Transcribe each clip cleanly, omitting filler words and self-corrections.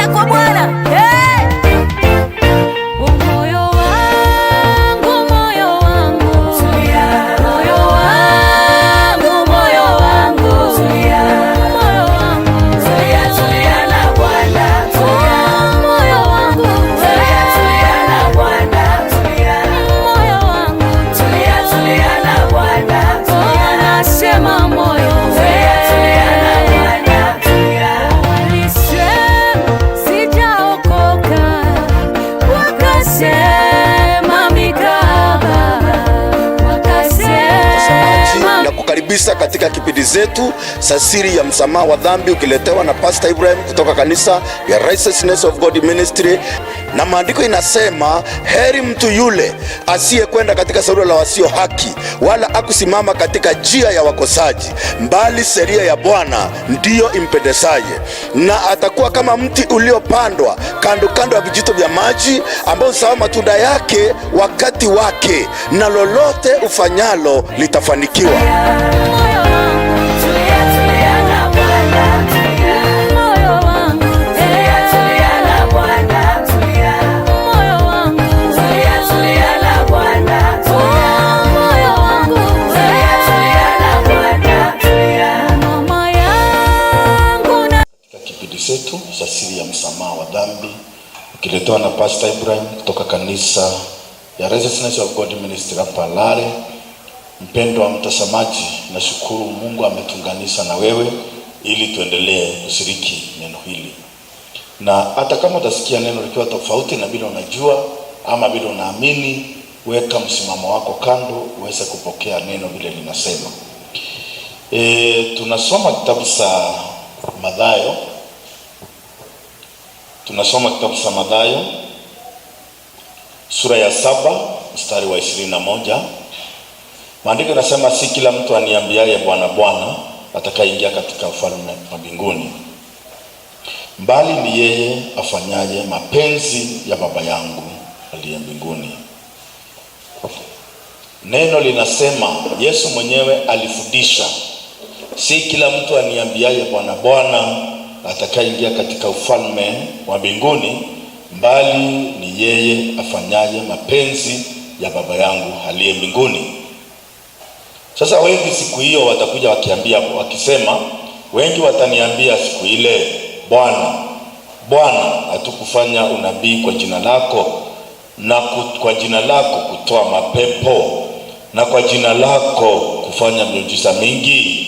Tulia kwa Bwana. Hey! Moyo wangu, moyo wangu, moyo wangu, moyo wangu, moyo wangu, Tulia, tulia na Bwana, tulia. Oh, moyo wangu, Tulia, tulia na Bwana, tulia. Moyo wangu, Tulia, tulia na Bwana, tulia. Oh, nasema moyo. Tulia, tulia na Bwana, tulia. Walisema sijaokoka, wakasema mikaba, wakasema Na kukaribisha katika kipindi zetu za Siri ya Msamaha wa Dhambi, ukiletewa na Pastor Ibrahim kutoka kanisa ya Righteousness of God Ministry. Na maandiko inasema, heri mtu yule asiyekwenda katika shauri la wasio haki, wala akusimama katika njia ya wakosaji, bali sheria ya Bwana ndiyo impendezaye, na atakuwa kama mti uliopandwa kando kando ya vijito vya maji, ambao huzaa matunda yake wakati wake, na lolote ufanyalo litafanikiwa. Moyo wangu, Tulia, tulia na Bwana, tulia. Moyo wangu, Tulia, tulia na Bwana, tulia. Moyo wangu, Tulia, tulia na Bwana, tulia. Oh, moyo wangu, Tulia, tulia na Bwana, tulia. Mama yangu na Katika kipindi chetu cha Siri ya Msamaha wa Dhambi, ukiletewa na Pastor Ibrahim kutoka kanisa ya Righteousness of God Ministry hapa Lare. Mpendwa mtazamaji, nashukuru Mungu ametuunganisha na wewe ili tuendelee kushiriki neno hili, na hata kama utasikia neno likiwa tofauti na vile unajua ama vile unaamini, weka msimamo wako kando uweze kupokea neno vile linasema. Tunasoma kitabu cha Mathayo, tunasoma kitabu cha Mathayo sura ya 7 mstari wa 21. Maandiko yanasema, si kila mtu aniambiaye Bwana, Bwana atakayeingia katika ufalme wa mbinguni, bali ni yeye afanyaye mapenzi ya Baba yangu aliye mbinguni. Neno linasema, Yesu mwenyewe alifundisha, si kila mtu aniambiaye Bwana, Bwana atakayeingia katika ufalme wa mbinguni, bali ni yeye afanyaye mapenzi ya Baba yangu aliye mbinguni. Sasa wengi siku hiyo watakuja wakiambia, wakisema, wengi wataniambia siku ile, Bwana, Bwana, hatukufanya unabii kwa jina lako, na kwa jina lako kutoa mapepo, na kwa jina lako kufanya miujiza mingi?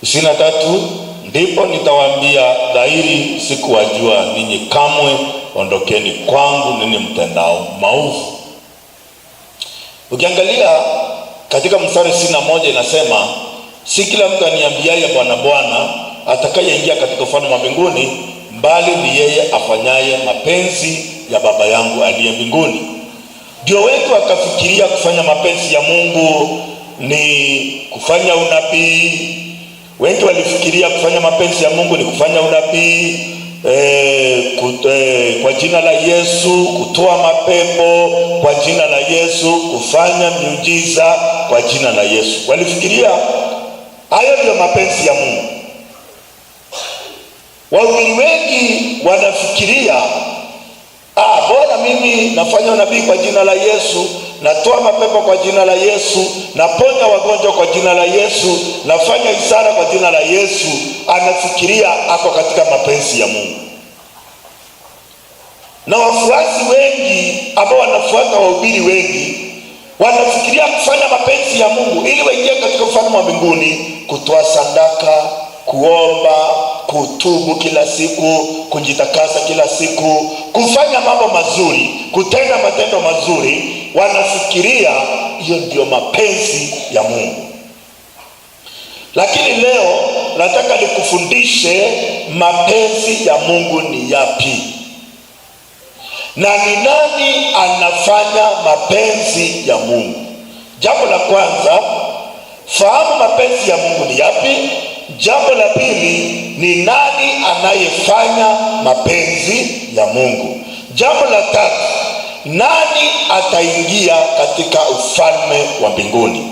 23, ndipo nitawaambia dhahiri, sikuwajua ninyi kamwe, ondokeni kwangu ninyi mtendao maovu. Ukiangalia katika mstari 61 inasema, si kila mtu aniambiaye Bwana, Bwana atakayeingia katika ufalme wa mbinguni, bali ni yeye afanyaye mapenzi ya Baba yangu aliye mbinguni. Ndio wengi wakafikiria kufanya mapenzi ya Mungu ni kufanya unabii. Wengi walifikiria kufanya mapenzi ya Mungu ni kufanya unabii kwa jina la Yesu, kutoa mapepo kwa jina la Yesu, kufanya miujiza kwa jina la Yesu. Walifikiria hayo ndio mapenzi ya Mungu. Wahubiri wengi wanafikiria, bora mimi nafanya unabii kwa jina la Yesu, natoa mapepo kwa jina la Yesu, naponya wagonjwa kwa jina la Yesu, nafanya ishara kwa jina la Yesu. Anafikiria ako katika mapenzi ya Mungu. Na wafuasi wengi ambao wanafuata wahubiri wengi wanafikiria kufanya mapenzi ya Mungu ili waingie katika ufalme wa mbinguni, kutoa sadaka, kuomba, kutubu kila siku, kujitakasa kila siku, kufanya mambo mazuri, kutenda matendo mazuri. Wanafikiria hiyo ndio mapenzi ya Mungu. Lakini leo nataka nikufundishe mapenzi ya Mungu ni yapi, na ni nani anafanya mapenzi ya Mungu. Jambo la kwanza, fahamu mapenzi ya Mungu ni yapi. Jambo la pili, ni nani anayefanya mapenzi ya Mungu. Jambo la tatu, nani ataingia katika ufalme wa mbinguni.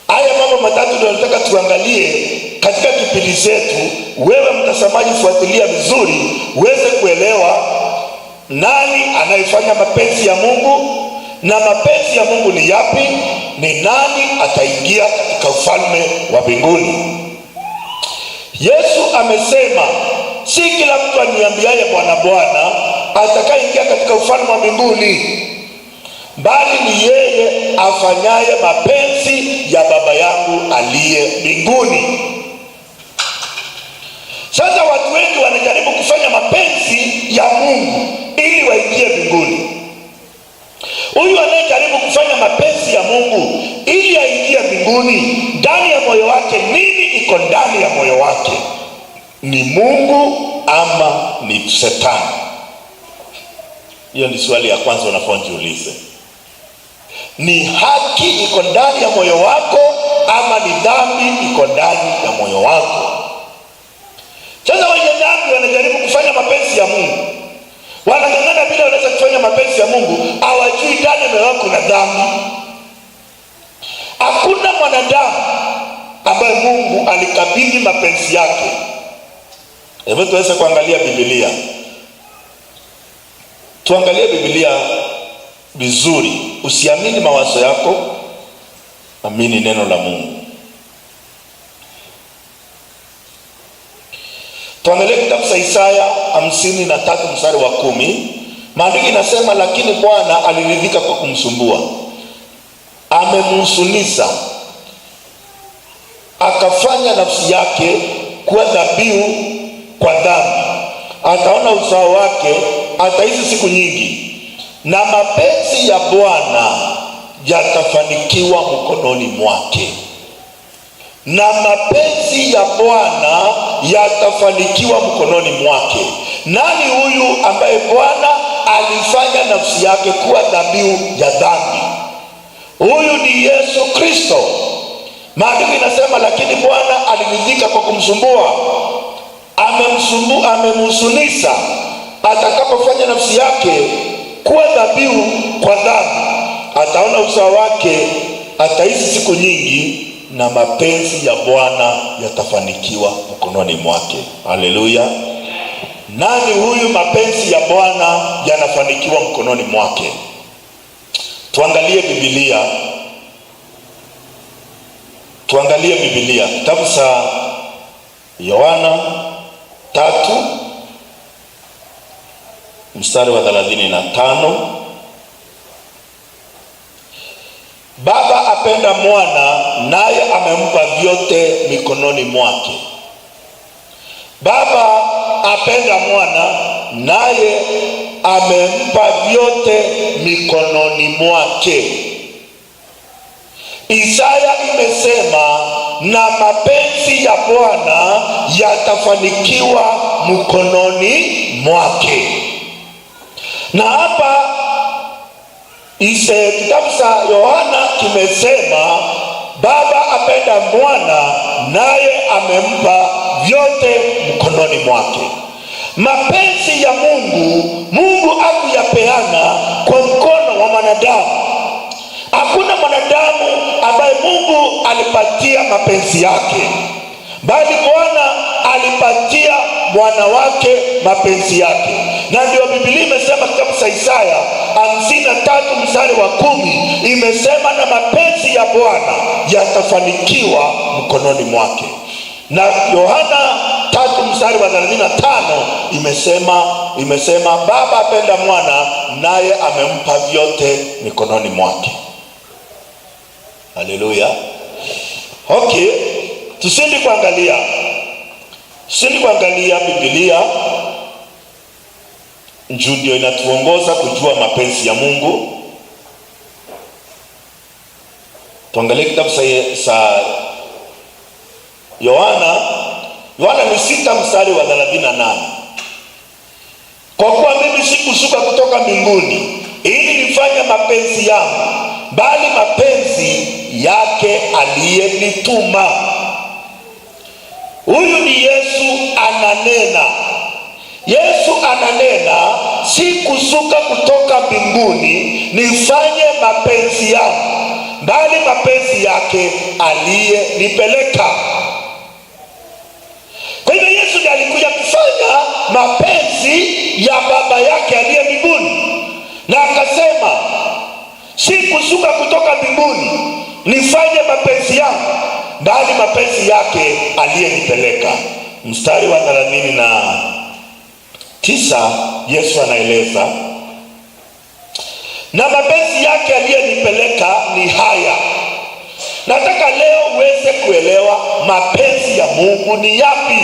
Haya mambo matatu ndio nataka tuangalie katika kipindi vipindi zetu. Wewe mtazamaji, fuatilia vizuri uweze kuelewa nani anayefanya mapenzi ya Mungu na mapenzi ya Mungu ni yapi, ni nani ataingia katika ufalme wa mbinguni. Yesu amesema, si kila mtu aniambiaye Bwana, Bwana atakayeingia katika ufalme wa mbinguni, bali ni yeye afanyaye mapenzi ya Baba yangu aliye mbinguni. Sasa watu wengi wanajaribu kufanya mapenzi ya Mungu ili waingie mbinguni. Huyu anayejaribu kufanya mapenzi ya Mungu ili aingie mbinguni, ndani ya moyo wake, nini iko ndani ya moyo wake? Ni Mungu ama ni Shetani? Hiyo ni swali ya kwanza unafaa ujiulize. Ni haki iko ndani ya moyo wako ama ni dhambi iko ndani ya moyo wako? Sasa wenye dhambi wanajaribu kufanya mapenzi ya Mungu, wanang'ang'ana bila wanaweza kufanya mapenzi ya Mungu, hawajui ndani ya moyo wako kuna dhambi. Hakuna mwanadamu ambaye Mungu alikabidhi mapenzi yake. Hebu tuweze kuangalia Biblia, tuangalie Biblia vizuri. Usiamini mawazo yako, amini neno la Mungu. Tuangalie kitabu cha Isaya 53 mstari wa 10. Maandiko inasema, lakini Bwana aliridhika kwa kumsumbua, amemhuzunisha, akafanya nafsi yake kuwa dhabihu kwa dhambi. Ataona uzao wake, ataishi siku nyingi, na mapenzi ya Bwana yatafanikiwa mkononi mwake. Na mapenzi ya Bwana yatafanikiwa mkononi mwake. Nani huyu ambaye Bwana alifanya nafsi yake kuwa dhabihu ya dhambi? Huyu ni Yesu Kristo. Maandiko inasema, lakini Bwana aliridhika kwa kumsumbua, amemhuzunisha, atakapofanya nafsi yake kuwa dhabihu kwa dhambi, ataona uzao wake, ataishi siku nyingi, na mapenzi ya Bwana yatafanikiwa mkononi mwake. Haleluya! Nani huyu mapenzi ya Bwana yanafanikiwa mkononi mwake? Tuangalie Biblia, tuangalie Biblia, kitabu cha Yohana 3 mstari wa 35. Baba apenda mwana, naye amempa vyote mikononi mwake. Baba apenda mwana, naye amempa vyote mikononi mwake. Isaya imesema, na mapenzi ya Bwana yatafanikiwa mkononi mwake. Na hapa kitabu cha Yohana kimesema, Baba apenda mwana, naye amempa vyote mkononi mwake. Mapenzi ya Mungu, Mungu hakuyapeana kwa mkono wa mwanadamu. Hakuna mwanadamu ambaye Mungu alipatia mapenzi yake, bali Bwana alipatia mwana wake mapenzi yake. Na ndio Biblia imesema kitabu cha Isaya 53 mstari wa 10 imesema, na mapenzi ya Bwana yatafanikiwa mkononi mwake. Na Yohana 3 mstari wa 35 imesema Baba apenda mwana, naye amempa vyote mikononi mwake. Haleluya. Okay, tusindi kuangalia. Tusindi kuangalia Biblia. Njoo ndio inatuongoza kujua mapenzi ya Mungu. Tuangalie kitabu cha Yohana. Yohana ni 6 mstari wa 38. Kwa kuwa mimi sikushuka kutoka mbinguni ili nifanye mapenzi yangu, bali mapenzi yake aliyenituma. Huyu ni Yesu ananena. Yesu ananena, sikushuka kutoka mbinguni nifanye mapenzi yangu, bali mapenzi yake aliyenipeleka. Alifanya mapenzi ya Baba yake aliye mbinguni, na akasema, si kushuka kutoka mbinguni nifanye mapenzi yangu, bali mapenzi yake aliyenipeleka. Mstari wa 39, Yesu anaeleza, na mapenzi yake aliyenipeleka ni haya. Nataka leo uweze kuelewa mapenzi ya Mungu ni yapi.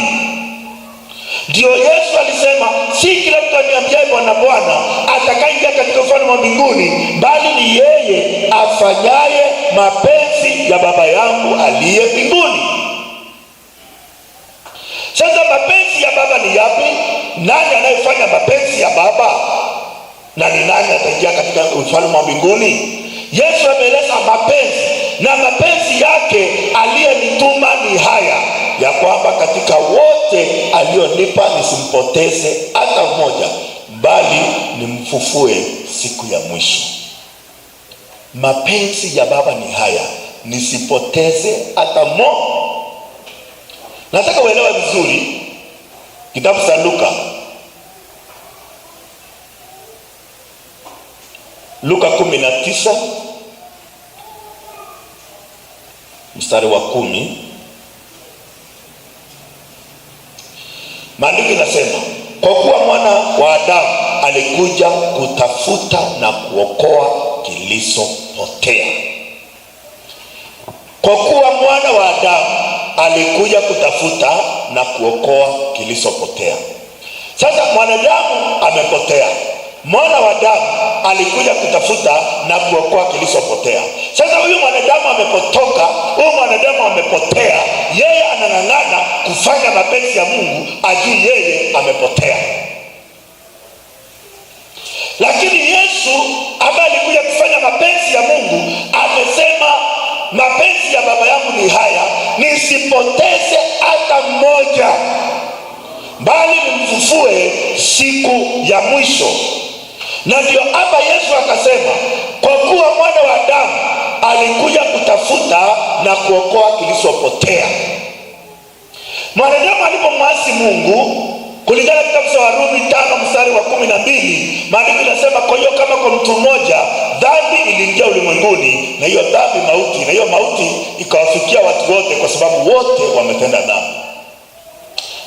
Ndiyo Yesu alisema, si kila mtu aniambiaye Bwana, Bwana atakayeingia katika ufalme wa mbinguni, bali ni yeye afanyaye mapenzi ya Baba yangu aliye mbinguni. Sasa mapenzi ya Baba ni yapi? Nani anayefanya mapenzi ya Baba na ni nani ataingia katika ufalme wa mbinguni? Yesu ameeleza mapenzi, na mapenzi yake aliyenituma ni haya, ya kwamba katika wote alionipa nisimpoteze hata mmoja, bali nimfufue siku ya mwisho. Mapenzi ya Baba ni haya, nisipoteze hata mmoja. Nataka uelewe vizuri kitabu cha Luka, Luka 19 mstari wa 10. Maandiko inasema, kwa kuwa mwana wa Adamu alikuja kutafuta na kuokoa kilichopotea. Kwa kuwa mwana wa Adamu alikuja kutafuta na kuokoa kilichopotea. Sasa mwanadamu amepotea. Mwana wa Adamu alikuja kutafuta na kuokoa kilichopotea. Sasa huyu mwanadamu amepotoka, huyu mwanadamu amepotea. Yeye anang'ang'ana kufanya mapenzi ya Mungu, ajui yeye amepotea. Lakini Yesu ambaye alikuja kufanya mapenzi ya Mungu amesema, mapenzi ya Baba yangu ni haya, nisipoteze hata mmoja, bali nimfufue siku ya mwisho. Na ndio hapa Yesu akasema, kwa kuwa mwana wa Adamu alikuja kutafuta na kuokoa kilichopotea. Mwanadamu alipomwasi Mungu, kulingana na kitabu cha Warumi 5 mstari wa 12, maandiko inasema, kwa hiyo kama kwa mtu mmoja dhambi iliingia ulimwenguni, na hiyo dhambi mauti, na hiyo mauti ikawafikia watu wote, kwa sababu wote wametenda dhambi.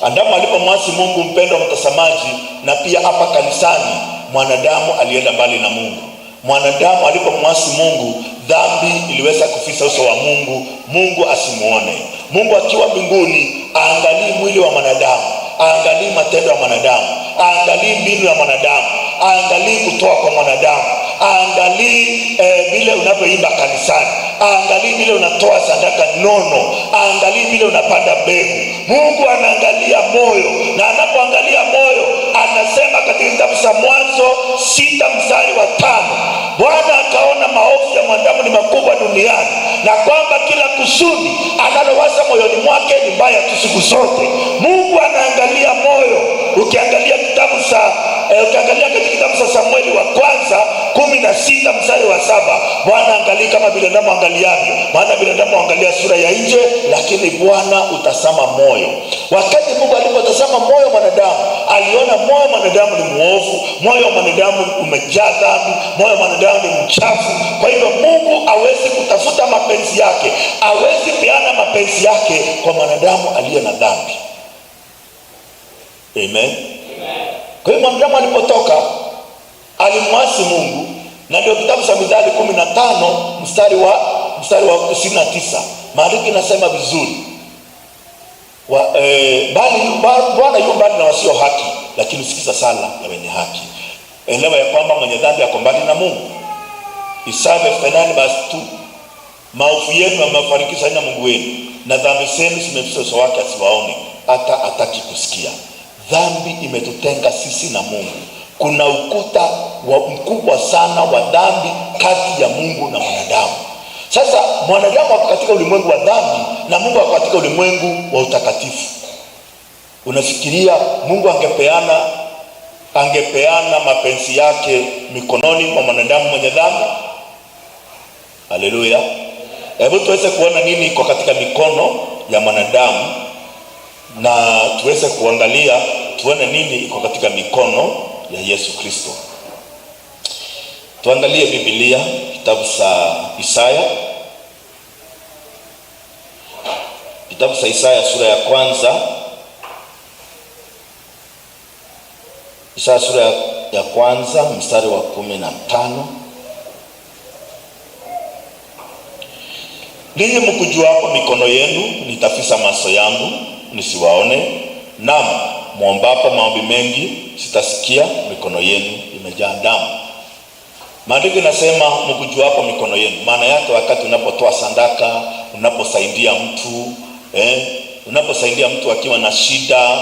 Adamu alipomwasi Mungu, mpendwa mtazamaji, na pia hapa kanisani, mwanadamu alienda mbali na Mungu. Mwanadamu alipomwasi Mungu, dhambi iliweza kufisa uso wa Mungu, Mungu asimuone. Mungu akiwa mbinguni aangalii mwili wa mwanadamu, aangalii matendo ya mwanadamu, aangalii mbinu ya mwanadamu, aangalii kutoa kwa mwanadamu, aangalii vile unavyoimba kanisani, aangalii vile unatoa sadaka nono, aangalii vile unapanda mbegu. Mungu anaangalia moyo, na anapoangalia moyo anasema katika kitabu cha Mwanzo 6 mstari wa 5, Bwana akaona maovu ya mwanadamu ni makubwa duniani, na kwamba kila kusudi analowaza moyoni mwake ni mbaya tu siku zote. Mungu anaangalia moyo. Ukiangalia kitabu cha ukiangalia katika kitabu cha Samueli wa kwanza 16 mstari wa 7, Bwana angalii kama binadamu angaliavyo, maana binadamu angalia sura ya nje, lakini Bwana utazama moyo. Wakati Mungu alipotazama moyo mwanadamu, aliona moyo mwanadamu ni muovu, moyo wa mwanadamu umejaa dhambi, moyo wa mwanadamu ni mchafu. Kwa hivyo Mungu hawezi kutafuta mapenzi yake, hawezi peana mapenzi yake kwa mwanadamu aliye na dhambi. Amen. Kwa hiyo mwanadamu alipotoka alimwasi Mungu, na ndio kitabu cha Mithali 15 mstari wa 29, maandiko inasema vizuri, bali Bwana yu mbali na wasio haki, lakini sikiza sala ya wenye haki. Elewa ya kwamba mwenye dhambi ako mbali na Mungu. Isaya 59:2, maovu yenu yamewafarikisha na Mungu wenu, na dhambi zenu zimeficha uso wake asiwaone, hata hataki kusikia. Dhambi imetutenga sisi na Mungu. Kuna ukuta mkubwa sana wa dhambi kati ya Mungu na mwanadamu. Sasa mwanadamu ako katika ulimwengu wa dhambi na Mungu ako katika ulimwengu wa utakatifu. Unafikiria Mungu angepeana mapenzi yake mikononi mwa mwanadamu mwenye dhambi? Haleluya. Hebu tuweze kuona nini iko katika mikono ya mwanadamu, na tuweze kuangalia tuone nini iko katika mikono ya Yesu Kristo. Tuangalie Biblia, kitabu cha Isaya, kitabu cha Isaya sura ya kwanza. Isaya sura ya kwanza mstari wa 15. Ninyi mkujuapo mikono yenu, nitafisa maso yangu nisiwaone; naam, mwombapo maombi mengi, sitasikia; mikono yenu imejaa damu. Maandiko inasema mkujuapo mikono yenu, maana yake wakati unapotoa sadaka, unaposaidia mtu unaposaidia mtu akiwa na shida,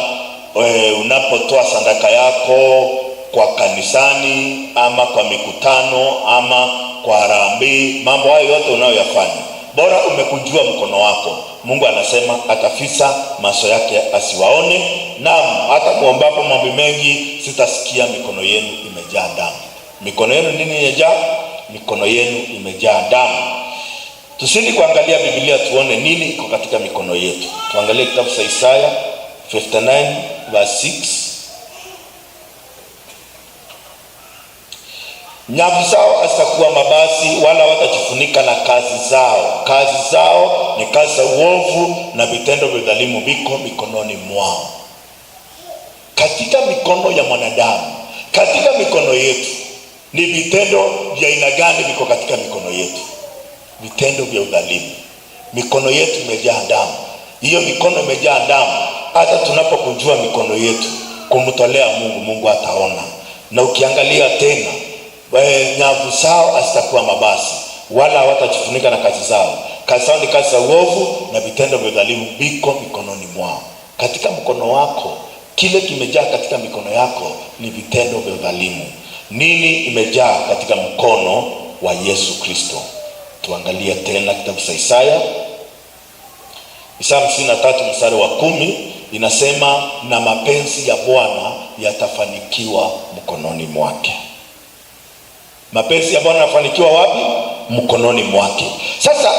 unapotoa sadaka yako kwa kanisani ama kwa mikutano ama kwa harambee, mambo hayo yote unayoyafanya, bora umekunjua mkono wako, Mungu anasema atafisa macho yake asiwaone, naam, hata muombapo maombi mengi sitasikia, mikono yenu imejaa damu. Mikono yenu nini imejaa? Mikono yenu imejaa damu. Tusidi kuangalia Biblia tuone nini iko katika mikono yetu. Tuangalie kitabu cha Isaya 59 verse 6. Nyavu zao hazitakuwa mabasi, wala watajifunika na kazi zao. Kazi zao ni kazi za uovu, na vitendo vya udhalimu viko mikononi mwao. Katika mikono ya mwanadamu, katika mikono yetu, ni vitendo vya aina gani viko katika mikono yetu? Vitendo vya udhalimu. Mikono yetu imejaa damu. Hiyo mikono imejaa damu, hata tunapokunjua mikono yetu kumtolea Mungu, Mungu ataona. Na ukiangalia tena, nyavu zao hazitakuwa mabasi, wala hawatajifunika na kazi zao. Kazi zao ni kazi za uovu, na vitendo vya udhalimu viko mikononi mwao. Katika mkono wako, kile kimejaa katika mikono yako ni vitendo vya udhalimu. Nini imejaa katika mkono wa Yesu Kristo? Tuangalie tena kitabu cha Isaya, Isaya 53 mstari wa 10 inasema, na mapenzi ya Bwana yatafanikiwa mkononi mwake. Mapenzi ya Bwana yanafanikiwa wapi? Mkononi mwake. Sasa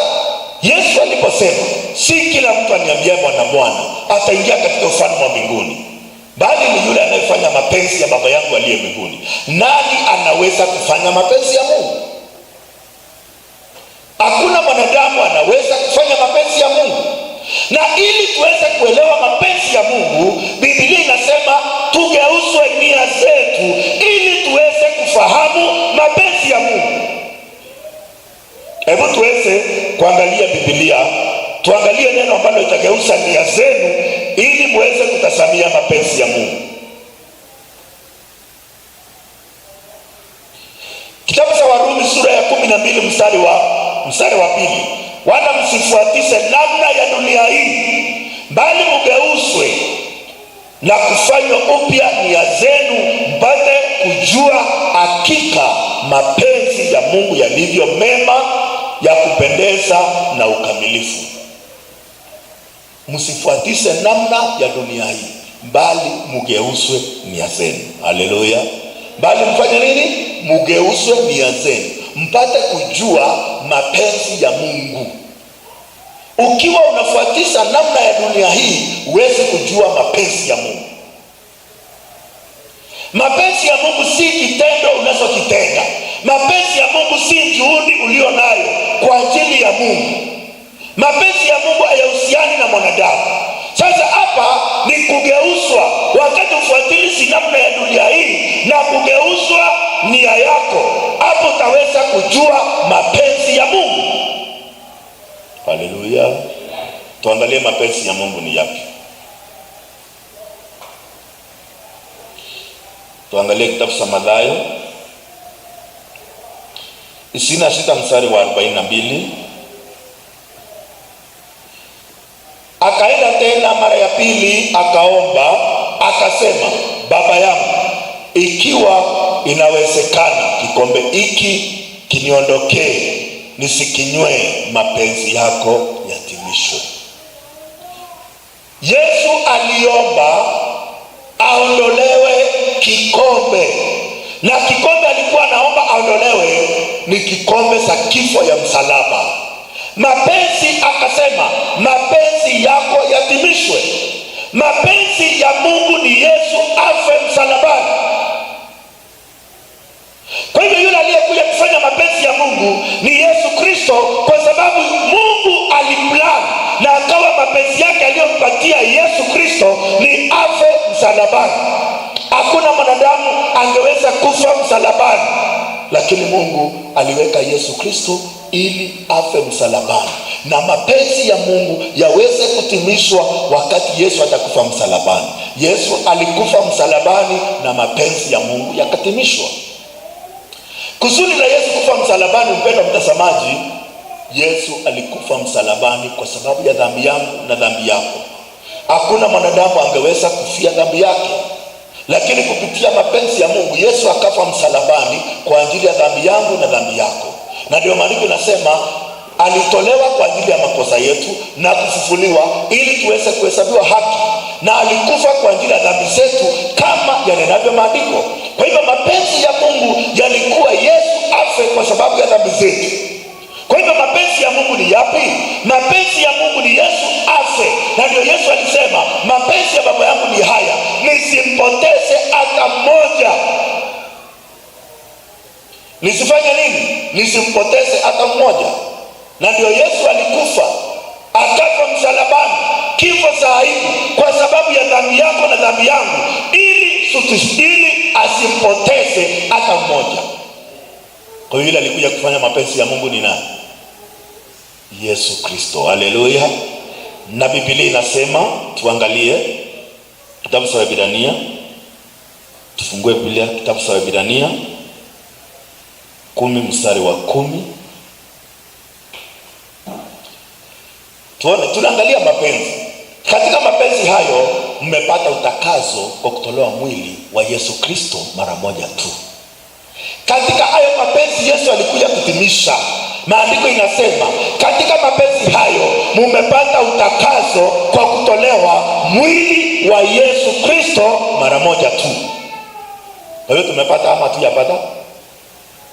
Yesu aliposema si kila mtu aniambiaye Bwana Bwana ataingia katika ufalme wa mbinguni, bali ni yule anayefanya mapenzi ya Baba yangu aliye mbinguni. Nani anaweza kufanya mapenzi ya Mungu? Hakuna mwanadamu anaweza kufanya mapenzi ya Mungu. Na ili tuweze kuelewa mapenzi ya Mungu, Biblia inasema tugeuzwe nia zetu ili tuweze kufahamu mapenzi ya Mungu. Hebu tuweze kuangalia Biblia, tuangalie neno ambalo itageuza nia zenu ili muweze kutazamia mapenzi ya Mungu. Kitabu cha Warumi sura ya 12 mstari wa 2, wala msifuatishe namna ya dunia hii, bali mgeuzwe na kufanywa upya nia zenu, mpate kujua hakika mapenzi ya Mungu yalivyo mema, ya kupendeza na ukamilifu. Msifuatishe namna ya dunia hii, bali mgeuzwe nia zenu. Haleluya! Bali mfanye nini? Mgeuzwe nia zenu mpate kujua mapenzi ya Mungu. Ukiwa unafuatisha namna ya dunia hii, huwezi kujua mapenzi ya Mungu. Mapenzi ya Mungu si kitendo unachokitenda. Mapenzi ya Mungu si juhudi ulio nayo kwa ajili ya Mungu. Mapenzi ya Mungu hayahusiani na mwanadamu. Sasa hapa ni kugeuzwa, wakati ufuatilizi namna ya dunia hii na kugeuzwa nia yako, hapo utaweza kujua mapenzi ya Mungu. Haleluya! Tuangalie mapenzi ya Mungu ni yapi. Tuangalie kitabu cha Mathayo 26 mstari wa 42. Akaenda tena mara ya pili akaomba akasema, Baba yangu, ikiwa inawezekana, kikombe hiki kiniondokee, nisikinywe, mapenzi yako yatimishwe. Yesu aliomba aondolewe kikombe, na kikombe alikuwa anaomba aondolewe ni kikombe cha kifo ya msalaba. Mapenzi akasema, mapenzi yako yatimishwe. Mapenzi ya Mungu ni Yesu afe msalabani. Kwa hivyo yule aliyekuja kufanya mapenzi ya Mungu ni Yesu Kristo, kwa sababu Mungu aliplan na akawa mapenzi yake aliyompatia Yesu Kristo ni afe msalabani. Hakuna mwanadamu angeweza kufa msalabani, lakini Mungu aliweka Yesu Kristo ili afe msalabani na mapenzi ya Mungu yaweze kutimishwa wakati Yesu atakufa msalabani. Yesu alikufa msalabani na mapenzi ya Mungu yakatimishwa. Kusudi la Yesu kufa msalabani, mpendwa mtazamaji, Yesu alikufa msalabani kwa sababu ya dhambi yangu na dhambi yako. Hakuna mwanadamu angeweza kufia dhambi yake, lakini kupitia mapenzi ya Mungu Yesu akafa msalabani kwa ajili ya dhambi yangu na dhambi yako. Na ndio maandiko inasema alitolewa kwa ajili ya makosa yetu na kufufuliwa ili tuweze kuhesabiwa haki, na alikufa kwa ajili ya dhambi zetu kama yanenavyo maandiko. Kwa hivyo mapenzi ya Mungu yalikuwa Yesu afe kwa sababu ya dhambi zetu. Kwa hivyo mapenzi ya Mungu ni yapi? Mapenzi ya Mungu ni Yesu afe, na ndio Yesu alisema mapenzi ya Baba yangu ni haya, nisimpoteze hata mmoja. Nisifanye nini? Nisimpoteze hata mmoja. Na ndio Yesu alikufa, akafa msalabani, kifo cha aibu, kwa sababu ya dhambi yako na dhambi yangu, ili asimpoteze hata mmoja. Kwa hiyo yule alikuja kufanya mapenzi ya Mungu ni nani? Yesu Kristo. Haleluya! Na Biblia inasema, tuangalie kitabu cha Waebrania, tufungue Biblia, kitabu cha Waebrania 10 mstari wa 10. Tuone, tunaangalia mapenzi. Katika mapenzi hayo mmepata utakaso kwa kutolewa mwili wa Yesu Kristo mara moja tu. Katika hayo mapenzi Yesu alikuja kutimisha. Maandiko inasema katika mapenzi hayo mumepata utakaso kwa kutolewa mwili wa Yesu Kristo mara moja tu. Kwa hiyo tumepata ama hatujapata?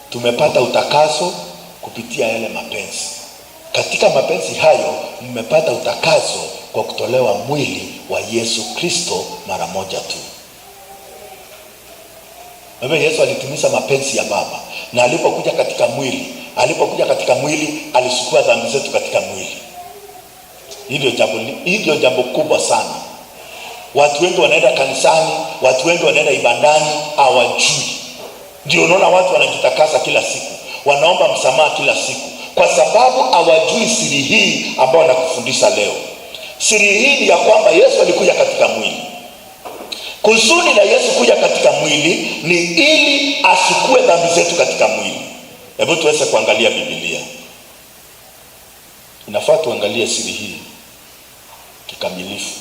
Tumepata utakaso kupitia yale mapenzi. Katika mapenzi hayo mmepata utakaso kwa kutolewa mwili wa Yesu Kristo mara moja tu. Kwa hivyo Yesu alitimiza mapenzi ya Baba, na alipokuja katika mwili alisukua dhambi zetu katika mwili. Hilo jambo kubwa sana. Watu wengi wanaenda kanisani, watu wengi wanaenda ibadani, hawajui. Ndio unaona watu wanajitakasa kila siku, wanaomba msamaha kila siku, kwa sababu hawajui siri hii ambayo nakufundisha leo. Siri hii ni ya kwamba Yesu alikuja katika mwili. Kusudi la Yesu kuja katika mwili ni ili asukue dhambi zetu katika mwili. Hebu tuweze kuangalia Biblia. Inafaa tuangalie siri hii kikamilifu.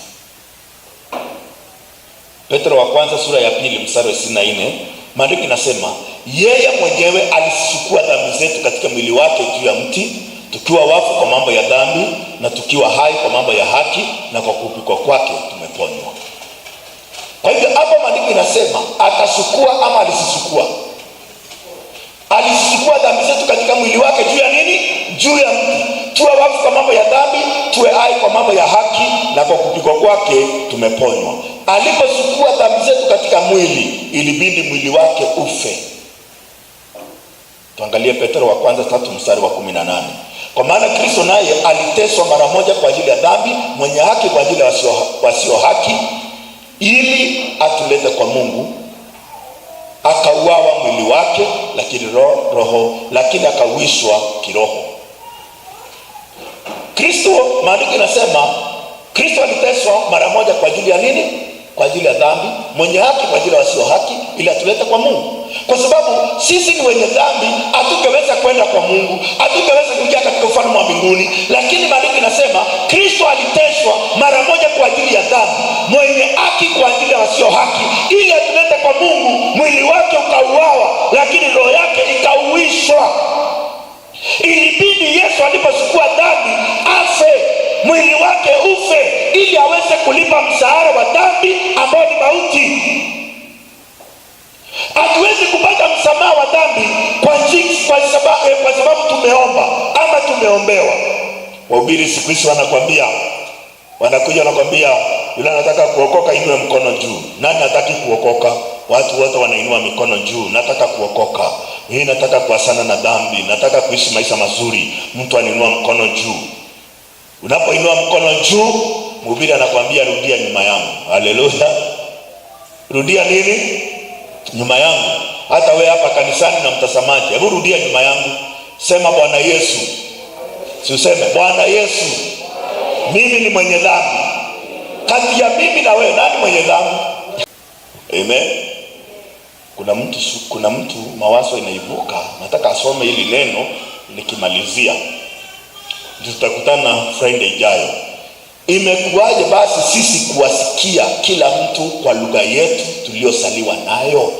Petro wa kwanza sura ya 2 mstari wa 24, maandiko inasema yeye mwenyewe alisukua dhambi zetu katika mwili wake juu ya mti, tukiwa wafu kwa mambo ya dhambi na tukiwa hai kwa mambo ya haki, na kwa kupikwa kwake tumeponywa. Kwa hivyo hapo maandiko inasema akasukua ama alisisukua? Alisisukua dhambi zetu katika mwili wake juu ya nini? Juu ya mti. Tuwe wafu kwa mambo ya dhambi, tuwe hai kwa mambo ya haki, na kwa kupigwa kwake tumeponywa. Aliposukua dhambi zetu katika mwili, ilibidi mwili wake ufe. Tuangalie Petro wa kwanza 3 mstari wa 18. Kwa maana Kristo naye aliteswa mara moja kwa ajili ya dhambi, mwenye haki kwa ajili ya wasio haki, ili atulete kwa Mungu. Akauawa mwili wake, lakini roho, lakini akauishwa kiroho. Kristo, maandiko inasema Kristo aliteswa mara moja kwa ajili ya nini? Kwa ajili ya dhambi, mwenye haki kwa ajili ya wasio haki, ili atulete kwa Mungu. Kwa sababu sisi ni wenye dhambi, hatungeweza kwenda kwa Mungu, hatungeweza kuingia katika ufalme wa mbinguni. Lakini maandiko inasema Kristo aliteswa mara moja kwa ajili ya dhambi, mwenye haki kwa ajili ya wasio haki, ili atulete kwa Mungu. Mwili wake ukauawa, lakini roho yake ikauishwa. Ilibidi Yesu alipochukua dhambi afe, mwili wake ufe, ili aweze kulipa mshahara wa dhambi ambao ni mauti. Hatuwezi kupata msamaha wa dhambi kwa sababu tumeomba ama tumeombewa. Wahubiri siku hizi wanakuja wanakuambia Yule anataka kuokoka inue mkono juu. Nani hataki kuokoka? Watu wote wanainua mikono juu. Nataka kuokoka, mimi nataka kuachana na dhambi, nataka kuishi maisha mazuri. Mtu anainua mkono juu. Unapoinua mkono juu, mhubiri anakwambia rudia nyuma yangu. Haleluya! Rudia nini? Nyuma yangu. Hata we hapa kanisani na mtazamaji, hebu rudia nyuma yangu, sema Bwana Yesu. Si useme Bwana Yesu, mimi ni mwenye dhambi. Kati ya mimi na wewe, nani mwenye dhambi? Amen. Kuna mtu mawazo inaibuka, nataka asome hili neno nikimalizia, ndio tutakutana Friday ijayo. Imekuwaje basi sisi kuwasikia kila mtu kwa lugha yetu tuliyosaliwa nayo?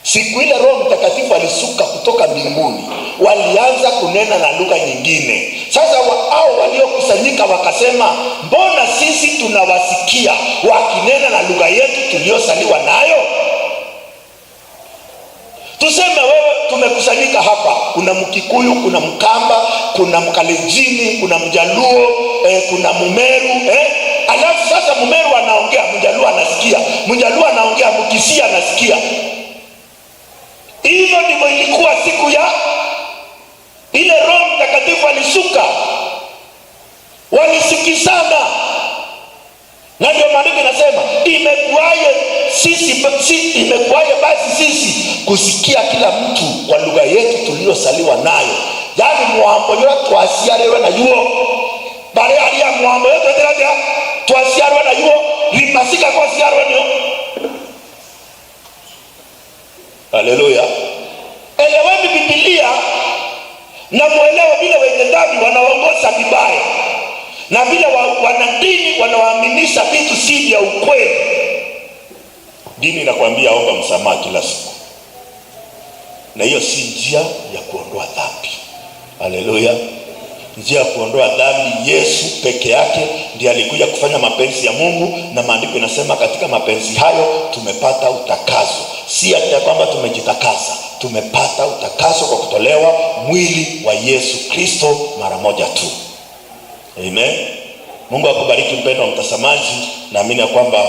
Siku ile Roho Mtakatifu alishuka kutoka mbinguni, walianza kunena na lugha nyingine. Sasa hao waliokusanyika wakasema, mbona sisi tunawasikia wakinena na lugha yetu tuliyosaliwa nayo? Tuseme wewe, tumekusanyika hapa, kuna Mkikuyu, kuna Mkamba, kuna Mkalenjini, kuna Mjaluo, kuna Mumeru. Alafu sasa Mumeru anaongea, Mjaluo anasikia, Mjaluo anaongea, Mkisii anasikia. Hivyo ndivyo ilikuwa siku ya ile Roho Mtakatifu alishuka, walisikizana. Na ndio maandiko inasema imekuwaje basi sisi kusikia kila mtu kwa lugha yetu tuliyosaliwa nayo? Yaani mwambo yura twasiarĩrwe na yuo bare aria mwambo yo tweteratia twasiarwe na yuo rimasika kwasiarwe nio. Haleluya! Eleweni Biblia na mwelewe vile wenye dhambi wanaongoza vibaya na vile wanadini wanawaaminisha vitu si vya ukweli. Dini inakwambia omba msamaha kila siku, na hiyo si njia ya kuondoa dhambi. Haleluya! Njia ya kuondoa dhambi, Yesu peke yake ndiye alikuja kufanya mapenzi ya Mungu, na maandiko inasema katika mapenzi hayo tumepata utakaso. Si ati ya kwamba tumejitakasa, tumepata utakaso kwa kutolewa mwili wa Yesu Kristo mara moja tu. Amen. Mungu akubariki mpendwa mtazamaji. Naamini ya kwamba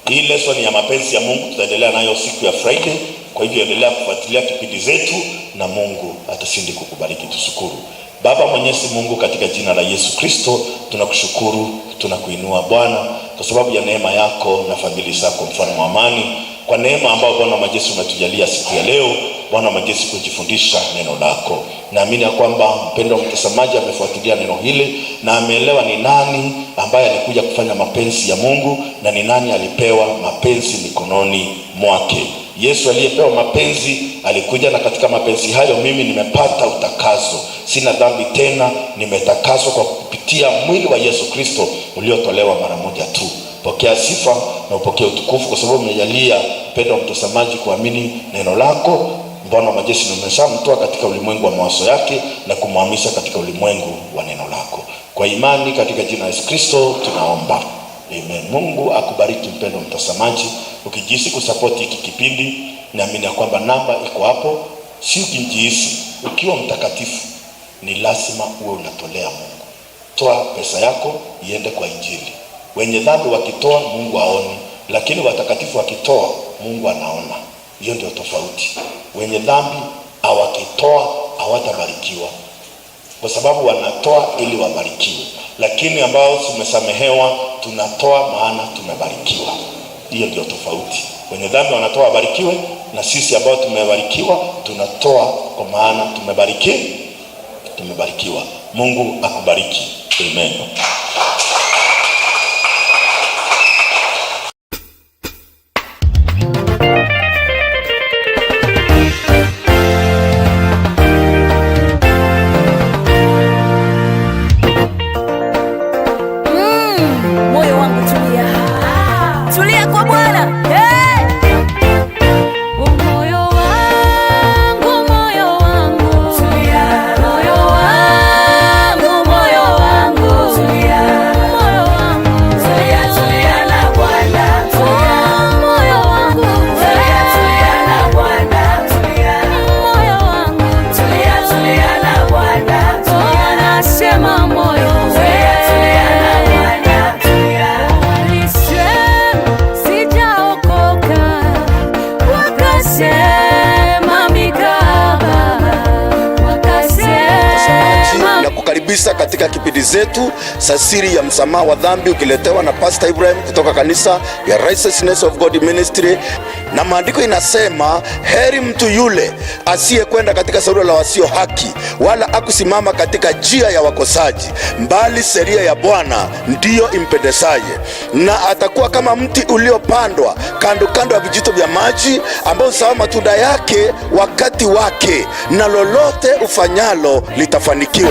hii lesson ya mapenzi ya Mungu tutaendelea nayo siku ya Friday. Kwa hivyo endelea kufuatilia kipindi zetu na Mungu atazidi kukubariki. Tushukuru. Baba Mwenyezi Mungu, katika jina la Yesu Kristo tunakushukuru, tunakuinua Bwana kwa sababu ya neema yako na fadhili zako, mfalme wa amani, kwa neema ambayo Bwana wa majeshi umetujalia siku ya leo, Bwana wa majeshi, kujifundisha neno lako. Naamini ya kwamba mpendwa mtazamaji amefuatilia neno hili na ameelewa ni nani ambaye alikuja kufanya mapenzi ya Mungu na ni nani alipewa mapenzi mikononi mwake. Yesu aliyepewa mapenzi alikuja, na katika mapenzi hayo mimi nimepata utakaso, sina dhambi tena, nimetakaswa kwa kupitia mwili wa Yesu Kristo uliotolewa mara moja tu. Pokea sifa na upokee utukufu, kwa sababu umejalia mpendwa mtazamaji kuamini neno lako. Bwana wa majeshi, umeshamtoa katika ulimwengu wa mawazo yake na kumhamisha katika ulimwengu wa neno lako. Kwa imani katika jina la Yesu Kristo tunaomba, amen. Mungu akubariki mpendwa mtazamaji. Ukijihisi kusapoti hiki kipindi, naamini ya kwamba namba iko hapo. Si ukijihisi, ukiwa mtakatifu ni lazima uwe unatolea Mungu. Toa pesa yako iende kwa Injili. Wenye dhambi wakitoa Mungu haoni, lakini watakatifu wakitoa Mungu anaona. Hiyo ndio tofauti. Wenye dhambi hawakitoa hawatabarikiwa, kwa sababu wanatoa ili wabarikiwe, lakini ambao tumesamehewa tunatoa maana tumebarikiwa. Hiyo ndio tofauti. Wenye dhambi wanatoa wabarikiwe, na sisi ambao tumebarikiwa tunatoa kwa maana tumebarikiwa. Mungu akubariki. Amen. Moyo wangu tulia, tulia kwa Bwana. Hey! Moyo wangu, moyo wangu, moyo wangu, moyo wangu, kabisa katika kipindi zetu za Siri ya Msamaha wa Dhambi, ukiletewa na Pastor Ibrahim kutoka kanisa ya Righteousness of God Ministry. Na maandiko inasema, heri mtu yule asiyekwenda katika shauri la wasio haki, wala akusimama katika njia ya wakosaji, bali sheria ya Bwana ndiyo impendezaye, na atakuwa kama mti uliopandwa kando kando ya vijito vya maji, ambao huzaa matunda yake wakati wake, na lolote ufanyalo litafanikiwa.